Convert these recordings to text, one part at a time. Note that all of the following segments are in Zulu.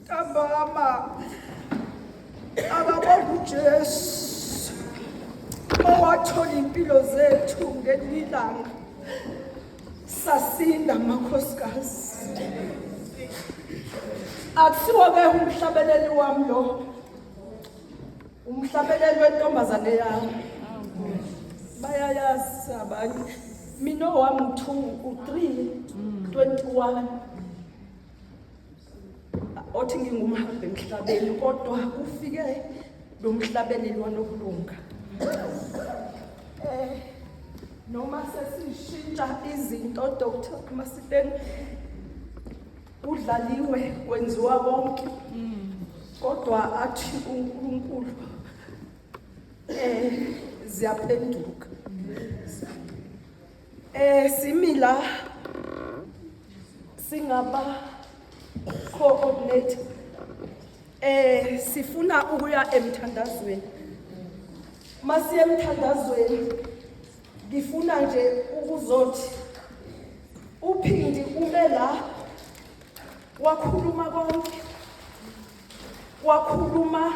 Ntambama ababonga uJesu owathola impilo zethu ngelinye ilanga sasinda makhosikazi. Akusiwo ke umhlabeleli wami lo, umhlabeleli wentombazane yami, bayayazi abanye. Mina owami u-2, u-3, 21, othi ngingumhambi emhlabeni, kodwa kufike lo mhlabeleli wanokulunga. Noma sesishintsha izinto, Dr Masiteng, kudlaliwe, kwenziwa konke, kodwa athi uNkulunkulu ziyaphenduka. Simila singaba coordinator, sifuna ukuya emthandazweni. Masiye emthandazweni, ngifuna nje ukuzothi uPhindi ume la wakhuluma konke, wakhuluma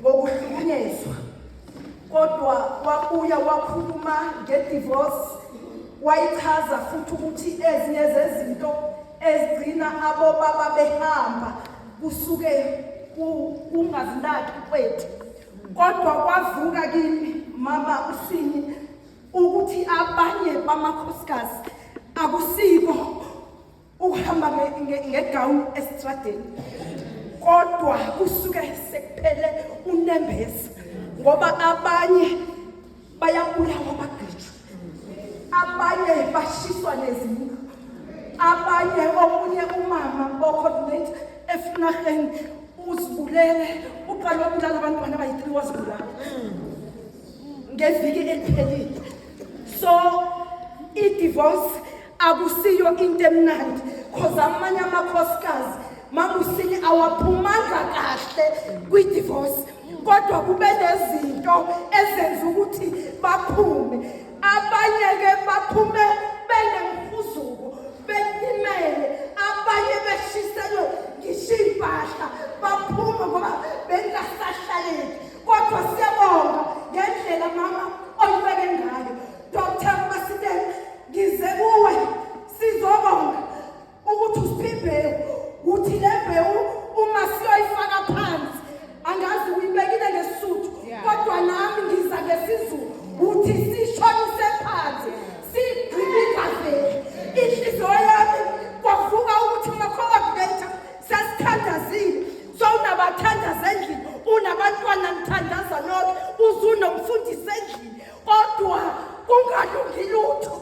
ngokuhlukunyezwa, kodwa wabuya wakhuluma ngedivorce, wayichaza futhi ukuthi ezinye zezinto ezigcina abobaba behamba kusuke kungazinaki kwethu. Kodwa kwavuka kimi, mama uSini, ukuthi abanye bamakhosikazi akusiko ukuhamba ngegawuni esitradeni, kodwa kusuke sekuphele unembeza, ngoba abanye bayabulawa, bagqitshwe, abanye bashiswa nezindlu, abanye, omunye umama o-coordinator efunaheni uzibulele, uqala wabulala abantwana abayi-3, wazibulala ngeviki eliphelile. So i-divorce akusiyo into emnandi, cause amanye amakhosikazi, mamusini, awaphumanga kahle kwi-divorce, kodwa kube nezinto ezenza ukuthi baphume. Abanye-ke baphume benemhuzuko, belimele, abanye beshiselwe ngisho iy'mpahla, baphume ngoba bengasahlaleki. Kodwa siyabonga ngendlela mama oyibeke ngayo. Dr Masiteng, ngize kuwe sizobonga ukuthi usiphe imbewu, uthi le mbewu uma siyoyifaka phansi, angazi uyibekile ngeSisuthu, kodwa nami ngiza ngesiZulu, uthi sishonise phansi, sigqibe ingaveli. Inhliziyo yami kwavuka ukuthi ma-coordinator sesithandazile, sowunabathandaza endlini, unabantwana, nithandaza nonke, uzunomfundisi endlini, kodwa kungalungi lutho.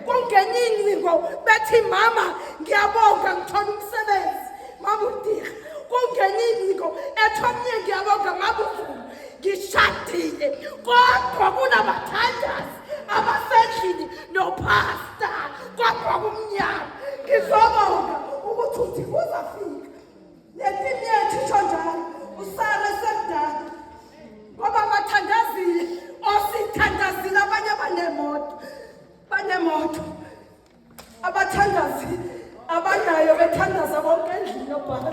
Kungena ingcingo bethi, "Mama, ngiyabonga, ngithola umsebenzi, mama uDiha." Kungena ingcingo ethi omnye, "Ngiyabonga, mama uZulu, ngishadile." Kodwa kunabathandazi abasendlini nophasta, kodwa kumnyama. Ngizobonga ukuthi uthi kuzafika netimu yethu isho njalo, usale semdala, ngoba bathandazile, osithandazile, abanye banemoto, abathandazi abanayo bethandaza bonke endlini yobhala,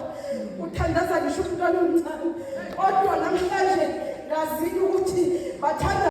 uthandaza ngisho umntwana omncane, kodwa namhlanje ngazile ukuthi bathanda.